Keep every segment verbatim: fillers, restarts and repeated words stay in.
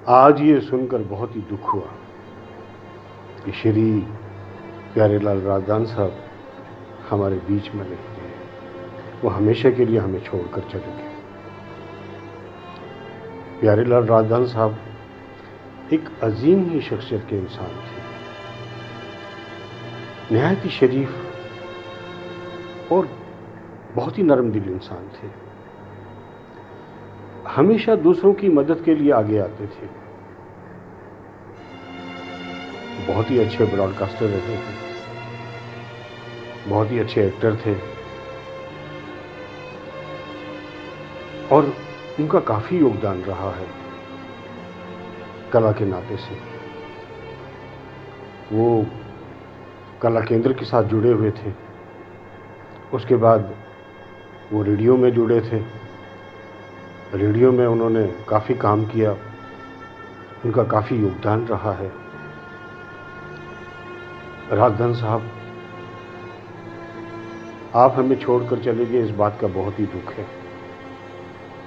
आज ये सुनकर बहुत ही दुख हुआ कि श्री प्यारेलाल राजदान साहब हमारे बीच में नहीं रहे। वो हमेशा के लिए हमें छोड़कर चले गए। प्यारेलाल राजदान साहब एक अजीम ही शख्सियत के इंसान थे, नहायत ही शरीफ और बहुत ही नरम दिल इंसान थे। हमेशा दूसरों की मदद के लिए आगे आते थे। बहुत ही अच्छे ब्रॉडकास्टर रहे थे, बहुत ही अच्छे एक्टर थे और उनका काफ़ी योगदान रहा है कला के नाते से। वो कला केंद्र के साथ जुड़े हुए थे, उसके बाद वो रेडियो में जुड़े थे। रेडियो में उन्होंने काफ़ी काम किया, उनका काफ़ी योगदान रहा है। राजदान साहब, आप हमें छोड़कर चले गए, इस बात का बहुत ही दुख है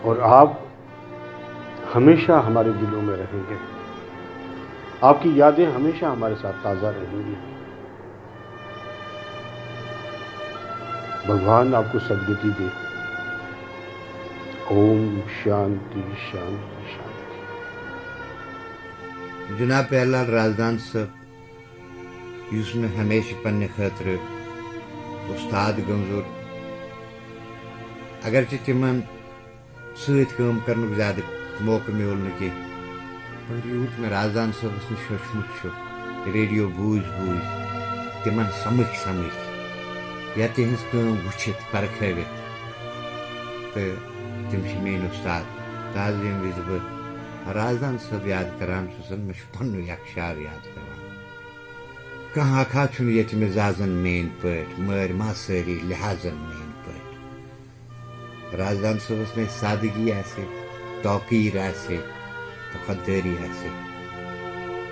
और आप हमेशा हमारे दिलों में रहेंगे। आपकी यादें हमेशा हमारे साथ ताज़ा रहेंगी। भगवान आपको सदगति दे। ओम शांति, शांति, शांति। جناب پیارلال رازدان صٲب، یُس مےٚ ہمیشہٕ پننہِ خٲطرٕ اُستاد گٔنزُر، اگرچہِ تِمن سۭتۍ کٲم کرنُک زیادٕ موقعہٕ میوٗل نہٕ کینٛہہ، مگر یوٗت مےٚ رازدان صٲبس نِش ہیوٚچھمُت چھُ، ریڈیو بوٗزۍ بوٗزۍ، تِمن سمٕکھۍ سمٕکھۍ یا تِہنٛز کٲم وٕچھِتھ پرکھٲوِتھ، تہٕ تِم چھِ میٲنۍ اُستاد۔ تہٕ آز ییٚمہِ وِزِ بہٕ رازدان صٲب یاد کران چھُس، مےٚ چھُ پننُے اکھ شعر یاد پیوان۔ کانٛہہ اکھا چھُنہٕ ییٚتہِ مےٚ زازن میٲنۍ پٲٹھۍ، مٲرۍ ما سٲری لحاظن میٲنۍ پٲٹھۍ۔ رازدان صٲبس منٛز سادگی آسہِ، توقیر آسہِ، وفادٲری آسہِ۔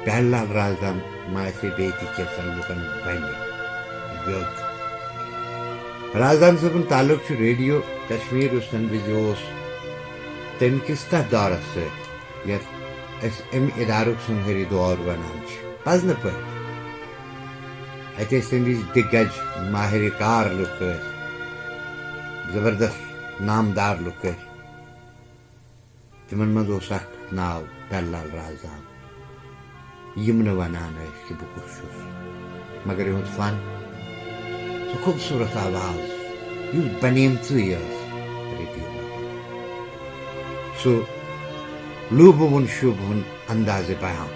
پیارلال رازدان ما آسہِ بیٚیہِ تہِ کینٛژن لُکن بنہِ یوٚت۔ رازدان صٲبُن تعلق چھُ ریڈیو کشمیر، یُس تمہِ وِزِ اوس، تمہِ کِس تتھ دورس سۭتۍ، یتھ أسۍ امہِ ادارُک سُنہری دور ونان چھِ۔ پزنہٕ پٲٹھۍ، اتہِ ٲسۍ تمہِ وِزِ دِگج ماہر کار لُکھ ٲسۍ، زبردست نامدار لُکھ ٲسۍ۔ تِمن منٛز اوس اکھ ناو پیارلال رازدان۔ یِم نہٕ ونان ٲسۍ کہِ بہٕ کُس چھُس، مگر یِہُنٛد فن، سُہ خوٗبصوٗرت آواز یُس بنیمژٕے ٲس ریڈیو باپتھ، سُہ لوٗبہٕ وُن شوٗبہٕ وُن اندازِ بیان۔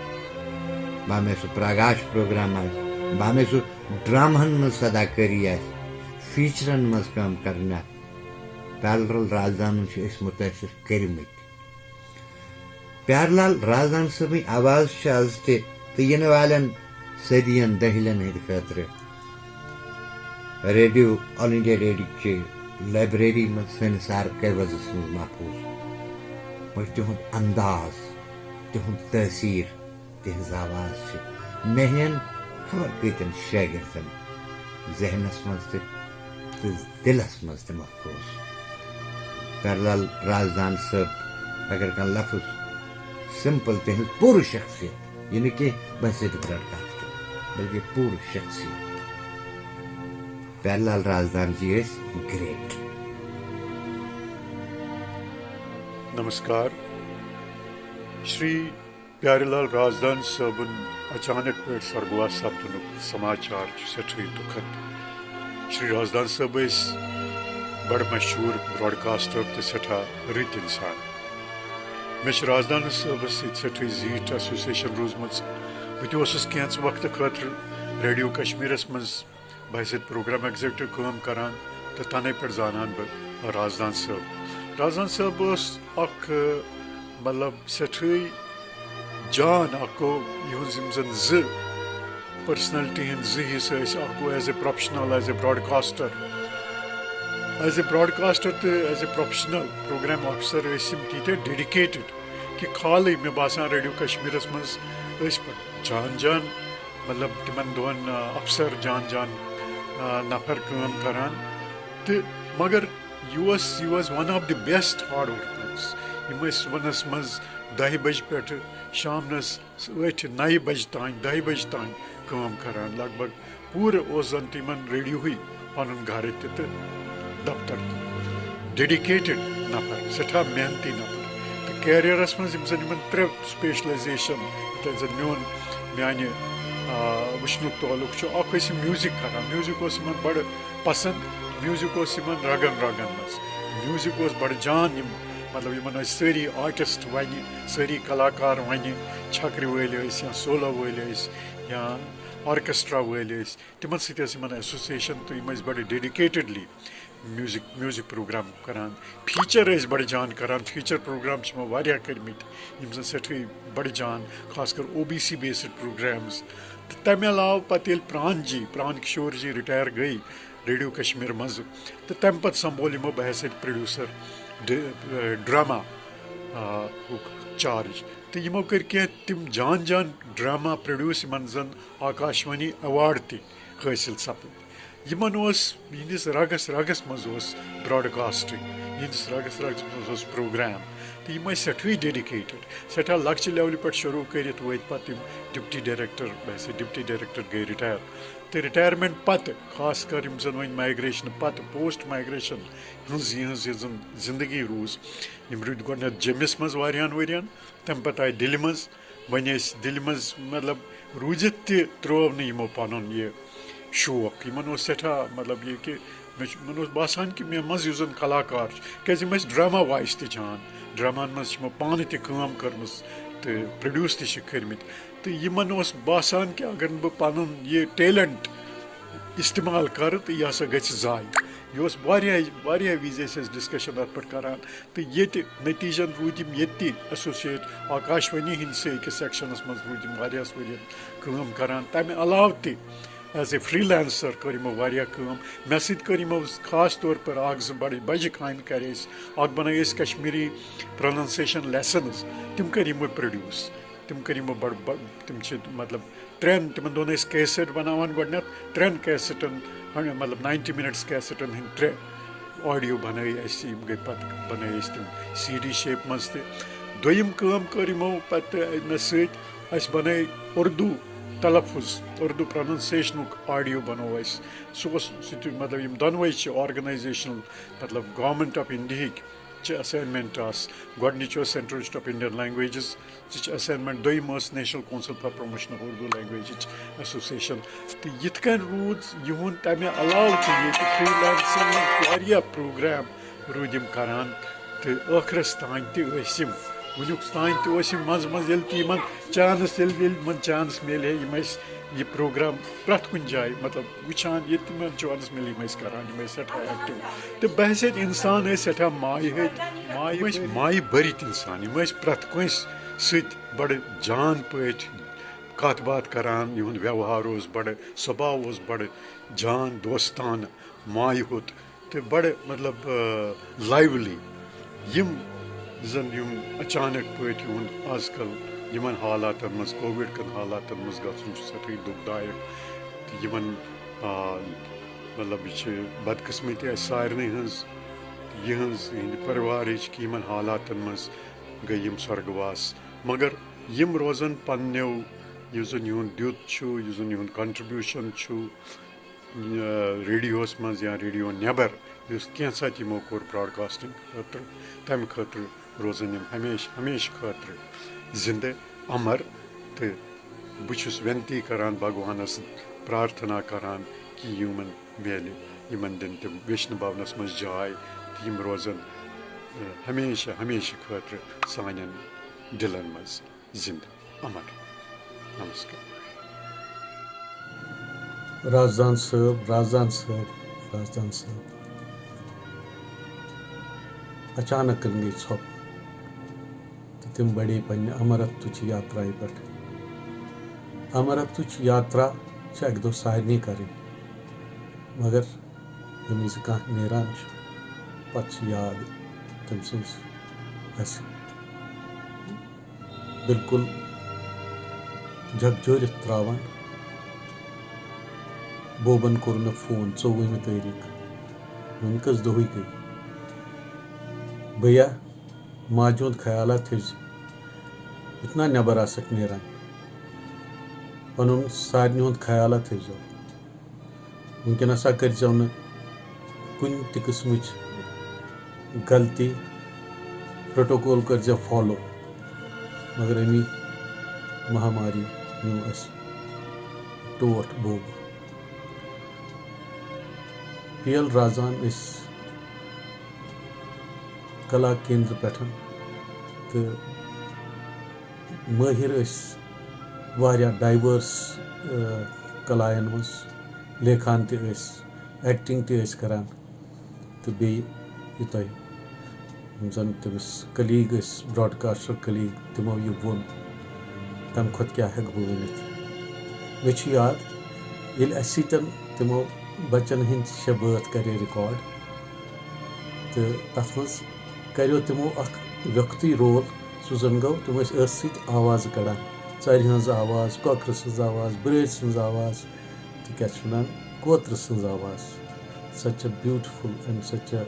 بامے سُہ پرگاش پروگرام آسہِ، بامے سُہ ڈرامہن منٛز اداکٲری آسہِ، فیچرن منٛز کٲم کرٕنۍ آسہِ، پیارلال رازدانن چھِ أسۍ مُتٲثر کٔرمٕتۍ۔ پیارلال رازدان صٲبٕنۍ آواز چھِ از تہِ تہٕ یِنہٕ والٮ۪ن صدین دٔہلٮ۪ن ہٕنٛدِ خٲطرٕ ریڈیو، آل انڈیا ریڈیو چہِ لائبریری منٛز سٲنِس آرکائیوزس منٛز محفوظ۔ مگر تِہُنٛد انداز، تِہُنٛد تٲثیر، تِہنٛز آواز چھِ مےٚ ہِوٮ۪ن خبر کۭتٮ۪ن شٲگِردن ذہنس منٛز تہِ تہٕ دِلس منٛز تہِ محفوظ۔ پیارلال رازدان صٲب، اگر کانٛہہ لفظ سمپل تِہنٛز پوٗرٕ شخصیت، یہِ نہٕ کینٛہہ بحیثیت براڈکاسٹر، بلکہِ پوٗرٕ شخصیت۔ پیارلال رازدان جی ٲسۍ گریٹ۔ नमस्कार। श्री پیارِ لال رازدان صٲبُن اچانک پٲٹھۍ سرگواس سپدنُک سماچار چھُ سٮ۪ٹھٕے دُکھد۔ شری رازدان صٲب ٲسۍ بڑٕ مشہوٗر براڈکاسٹر تہٕ سٮ۪ٹھاہ رٕتۍ انسان۔ مےٚ چھِ رازدان صٲبس سۭتۍ سٮ۪ٹھٕے زیٖٹھ ایسوسیشن روٗزمٕژ۔ بہٕ تہِ اوسُس کینٛژھ وقتہٕ خٲطرٕ ریڈیو کشمیرس منٛز بحیثیت پروگرام ایگزیکٹو کٲم کران تہٕ تنے پٮ۪ٹھ زانان بہٕ رازدان صٲب۔ رازدان صٲب اوس اکھ، مطلب، سٮ۪ٹھٕے جان اکھ گوٚو یِہُنٛز یِم زن زٕ پرسنلٹی ہٕنٛدۍ زٕ حصہٕ ٲسۍ، اکھ گوٚو as a professional, as a broadcaster. As a broadcaster تہٕ as a professional programme officer ٲسۍ یِم تیٖتیٛاہ ڈیڈیکیٹڈ کہِ خالٕے مےٚ باسان ریڈیو کشمیرس منٛز ٲسۍ پتہٕ جان جان، مطلب، تِمن دۄہن، آ، افسر جان جان، آ، نفر کٲم کران۔ تہٕ مگر یہِ اوس، یہِ واز ون آف دی بیسٹ ہارڈ ورکٲرٕز۔ یِم ٲسۍ صُبحنس منٛز دَہہِ بجہِ پٮ۪ٹھٕ شامنَس ٲٹھِ نَیہِ بجہِ تام، دَہہِ بجہِ تام کٲم کران۔ لگ بگ پوٗرٕ اوس زَن تِمن ریڈیوہٕے پَنُن گرٕ تہِ تہٕ دفتر تہِ۔ ڈیڈیکیٹڈ نفر، سٮ۪ٹھاہ محنتی نفر۔ تہٕ کیریئرس منٛز یِم زَن یِمن ترٛےٚ سپیشلائزیشن، یِتھ کٔنۍ زَن میون، میانہِ، آ، وٕچھنُک تعلق چھُ، اکھ ٲسۍ یِم میوزک کران، میوزک اوس یِمن بڑٕ پسند، میوزک اوس یِمن رگن رگن منٛز، میوزک اوس بڑٕ جان، یِم، مطلب، یِمن ٲسۍ سٲری آرٹسٹ ونہِ، سٲری کلاکار ونہِ، چھکرِ وٲلۍ ٲسۍ یا سولو وٲلۍ ٲسۍ یا آرکیسٹرا وٲلۍ ٲسۍ، تِمن سۭتۍ ٲس یِمن ایسوسیشن تہٕ یِم ٲسۍ بڑٕ ڈیڈیکیٹڈلی میوزک، میوزک پروگرام کران۔ فیچر ٲسۍ بڑٕ جان کران، فیچر پروگرام چھِ یِمو واریاہ کٔرمٕتۍ، یِم زن سٮ۪ٹھٕے بڑٕ جان، خاص کر O B C based programmes. تہٕ تَمہِ علاوٕ پتہٕ ییٚلہِ پران جی، پران کشور جی رِٹایَر گٔے ریڈیو کشمیر منٛزٕ، تہٕ تَمہِ پتہٕ سنبھول یِمو بحیثیت پروڈیوسر ڈ-، ڈراما، آ، ہُک چارج۔ تہٕ یِمو کٔرۍ کینٛہہ تِم جان جان ڈراما پروڈیوس، یِمن زن آکاشوانی ایوارڈ تہِ حٲصِل سپٕدۍ۔ یِمن اوس، یِہنٛدِس رگس رگس منٛز اوس براڈکاسٹنگ، یِہنٛدِس رگس رگس منٛز اوس پروگرام۔ تہٕ یِم ٲسۍ سٮ۪ٹھٕے ڈیڈیکیٹڈ، سٮ۪ٹھاہ لۄکچہِ لیولہِ پٮ۪ٹھ شروع کٔرِتھ وٲتۍ پتہٕ تِم ڈپٹی ڈائریکٹر، بحیثیت ڈپٹی ڈائریکٹر گٔے رِٹایَر۔ تہٕ رِٹایَرمٮ۪نٹ پتہٕ، خاص کر یِم زن وۄنۍ مائگریشن پتہٕ، پوسٹ مائگریشن ہٕنٛز یِہٕنٛز یہِ زن زندگی روٗز، یِم روٗدۍ گۄڈٕنٮ۪تھ جیٚمِس منٛز واریاہن ؤرین، تَمہِ پتہٕ آیہِ دِلہِ منٛز۔ وۄنۍ ٲسۍ دِلہِ منٛز، مطلب، روٗزِتھ تہِ ترٛوو نہٕ یِمو پَنُن یہِ شوق۔ یِمن اوس سٮ۪ٹھاہ، مطلب، یہِ کہِ مےٚ چھُ، یِمن اوس باسان کہِ مےٚ منٛز یُس زَن کلاکار چھُ، کیٛازِ یِم ٲسۍ ڈراما وایِس تہِ چھان، ڈراماہَن منٛز چھِ یِمو پانہٕ تہِ کٲم کٔرمٕژ تہٕ پروڈیوس تہِ چھِ کٔرمٕتۍ۔ تہٕ یِمن اوس باسان کہِ اگر نہٕ بہٕ پَنُن یہِ ٹیلنٹ استعمال کَرٕ تہٕ یہِ ہسا گژھِ ضایع۔ یہِ اوس واریاہ، واریاہ وِزِ ٲسۍ أسۍ ڈسکشن اَتھ پٮ۪ٹھ کران۔ تہٕ ییٚتہِ نتیٖجن روٗدۍ یِم ییٚتہِ تہِ ایسوسیٹ آکاشوانی ہٕنٛدۍ سٕے أکِس سیکشنس منٛز روٗدۍ یِم واریاہس ؤرین کٲم کران۔ تمہِ علاوٕ تہِ ایز اے فری لینسر کٔر یِمو واریاہ کٲم۔ مےٚ سۭتۍ کٔر یِمو خاص طور پر اکھ زٕ بڑٕ بجہِ کامہِ کرے اَسہِ۔ اکھ بنٲے اَسہِ کشمیٖری پروننسیشن لیسنز، تِم کٔرۍ یِمو پروڈیوس، تِم کٔرۍ یِمو بڑٕ بڑٕ، تِم چھِ مطلب ترٛٮ۪ن، تِمن دۄہن ٲسۍ کیسٹ بناوان گۄڈٕنٮ۪تھ، ترٛٮ۪ن کیسٹن ہن-، مطلب ناینٹی منٹس کیسٹن ہٕنٛدۍ ترٛےٚ آڈیو بنٲے اَسہِ، یِم گٔے پتہٕ بنٲے اَسہِ تِم سی ڈی شیپ منٛز تہِ۔ دوٚیِم کٲم کٔر یِمو پتہٕ مےٚ سۭتۍ، اَسہِ بنٲے اردو تلفظ، اردو پروننسیشنُک آڈیو بنوو اَسہِ۔ سُہ اوس، سُہ تہِ مطلب یِم دۄنوَے چھِ آرگنایزیشنل، مطلب گورنمنٹ آف انڈیہٕکۍ چہِ اسائنمنٹ آسہٕ۔ گۄڈٕنِچ ٲس Central Institute of Indian Languages، سُہ چھِ اسائنمنٹ، دوٚیِم ٲس National Council for Promotion of Urdu Language association. تہٕ یِتھ کٔنۍ روٗد یِہُنٛد۔ تَمہِ علاوٕ چھِ ییٚتہِ فری لینسنگ منٛز واریاہ پروگرام روٗدۍ یِم کران، تہٕ ٲخرس تام تہِ ٲسۍ یِم، وٕنیُک تام تہِ ٲسۍ یِم منٛزٕ منٛزٕ، ییٚلہِ تہِ یِمن چانس، ییٚلہِ، ییٚلہِ یِمن چانس میلہِ ہے، یِم ٲسۍ یہِ پروگرام پرٛٮ۪تھ کُنہِ جایہِ، مطلب، وٕچھان، ییٚتہِ تِمن چانس میلہِ، یِم ٲسۍ کران، یِم ٲسۍ سٮ۪ٹھاہ ایکٹیو۔ تہٕ بحیثیت انسان ٲسۍ سٮ۪ٹھاہ مایہِ ہٕتۍ، مایہِ، یِم ٲسۍ مایہِ بٔرِتھ انسان، یِم ٲسۍ پرٛٮ۪تھ کٲنٛسہِ سۭتۍ بڑٕ جان پٲٹھۍ کتھ باتھ کران، یِہُنٛد ویوہار اوس بڑٕ، سۄبھاو اوس بڑٕ جان، دوستانہٕ، مایہِ ہوٚت۔ تہٕ بڑٕ، مطلب، آ، لایولی۔ یِم زن یِم اچانک پٲٹھۍ یِہُنٛد آز کل یِمن حالاتن منٛز، کووِڈ کٮ۪ن حالاتن منٛز گژھُن چھُ سٮ۪ٹھٕے دُکھ دایک۔ تہٕ یِمن، آ، مطلب، یہِ چھِ بدقٕسمتی اَسہِ سارنٕے ہٕنٛز، یِہٕنٛز، یِہٕنٛدِ پریوارٕچ، کہِ یِمن حالاتن منٛز گٔے یِم سۄرگواس۔ مگر یِم روزن پننیو، یُس زن یِہُنٛد دیُت چھُ، یُس زن یِہُنٛد کنٹریبیوشن چھُ، ریڈیوہس منٛز یا ریڈیو نٮ۪بر یُس کینٛژھا تہِ یِمو کوٚر براڈکاسٹنگ خٲطرٕ، تمہِ خٲطرٕ روزن یِم ہمیشہٕ، ہمیشہٕ خٲطرٕ زِندٕ، امر۔ تہٕ بہٕ چھُس وینتی کران، بھگوانس پرارتھنا کران کہِ یِمن میلہِ، یِمن دِن تِم ویشنو بھونس منٛز جاے تہٕ یِم روزن، ٲ، ہمیشہٕ، ہمیشہٕ خٲطرٕ سانٮ۪ن دِلن منٛز زِندٕ، امر۔ نمسکار۔ رازدان صٲب، رازدان صٲب، رازدان صٲب۔ اچانک گٔے ژھۄپہٕ تہٕ تِم بڑے پننہِ امرتٕچ یاترایہِ پٮ۪ٹھ۔ امرتٕچ یاترا چھِ اکہِ دۄہ سارنٕے کرٕنۍ، مگر ییٚمہِ وِزِ کانٛہہ نیران چھُ، پتہٕ چھِ یاد تٔمۍ سٕنٛز اَسہِ۔ بالکل جھکجھوٗرِتھ ترٛاوان۔ بوبن کوٚر مےٚ فون، ژوٚوُہمہِ تٲریٖخ، وۄنۍ کٔژ دۄہٕے گٔے؟ بھیا، ماجہِ ہُنٛد خیالا تھٲوزِ۔ یُتھ نہ نٮ۪بر آسکھ نیران۔ پنُن سارنٕے ہُنٛد خیالا تھٲیزیو۔ وٕنکیٚنس ہسا کٔرزیو نہٕ کُنہِ تہِ قٕسمٕچ غلطی، پروٹوکول کٔرزیو فالو۔ مگر امی مہاماری نیوٗ اَسہِ ٹوٹھ بوٚب۔ پی ایل رازان ٲسۍ کلا کیندر پٮ۪ٹھ تہٕ مٲہِر ٲسۍ واریاہ ڈایوٲرس کلایَن منٛز، لیکھان تہِ ٲسۍ، ایکٹنگ تہِ ٲسۍ کران، تہٕ بیٚیہِ یہِ تۄہہِ یِم زَن تٔمِس کلیٖگ ٲسۍ، براڈکاسٹر کلیٖگ، تِمو یہِ ووٚن، تَمہِ کھۄتہٕ کیٛاہ ہٮ۪کہٕ بہٕ ؤنِتھ؟ مےٚ چھُ یاد، ییٚلہِ اَسہِ سۭتۍ تِمو بَچَن ہٕنٛدۍ شےٚ بٲتھ کَرے ریکارڈ، تہٕ تَتھ منٛز کَریو تِمو اَکھ ویوٚکھتٕے رول، سُہ زَن گوٚو تِم ٲسۍ أتھۍ سۭتۍ آوازٕ کَڑان، ژَرِ ہٕنٛز آواز، کۄکرٕ سٕنٛز آواز، برٲرۍ سٕنٛز آواز، تہٕ کیٛاہ چھِ وَنان، کوترٕ سٕنٛز آواز۔ Such a beautiful and such a،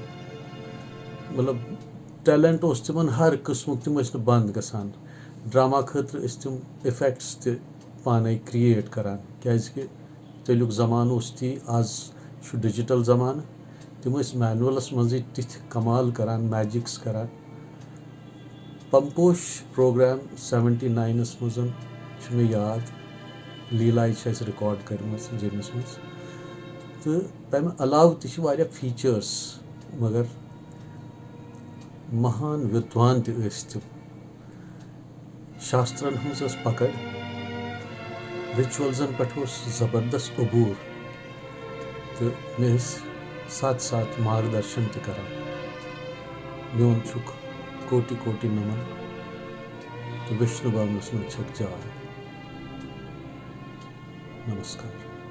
مطلب، ٹیلنٹ اوس تِمن ہر قٕسمُک، تِم ٲسۍ نہٕ بنٛد گژھان۔ ڈراما خٲطرٕ ٲسۍ تِم افیکٹس تہِ پانے کریٹ کران، کیازِ کہِ تیٚلیُک زمانہٕ اوس تی، آز چھُ ڈیجیٹل زمانہٕ۔ تِم ٲسۍ مینولس منٛزٕے تِتھۍ کمال کران، میجکس کران۔ پمپوش پروگرام سیونٹی ناینس منٛز چھُ مےٚ یاد، لیلایہِ چھِ اَسہِ ریکارڈ کٔرمٕژ جیمِس منٛز۔ تہٕ تَمہِ علاوٕ تہِ چھِ واریاہ فیٖچٲرٕس، مگر مہان وِدوان تہِ ٲسۍ تِم۔ شاسترن ہٕنٛز ٲس پکڑ، ریچولزن پٮ۪ٹھ اوس زبردست عبور، تہٕ مےٚ ٲسۍ ساتھ ساتھ مارگدرشن تہِ کران۔ میون چھُکھ کوٹی کوٹی نمن تہٕ ویشنو بھونس منٛز چھکھ جاے۔ نمسکار۔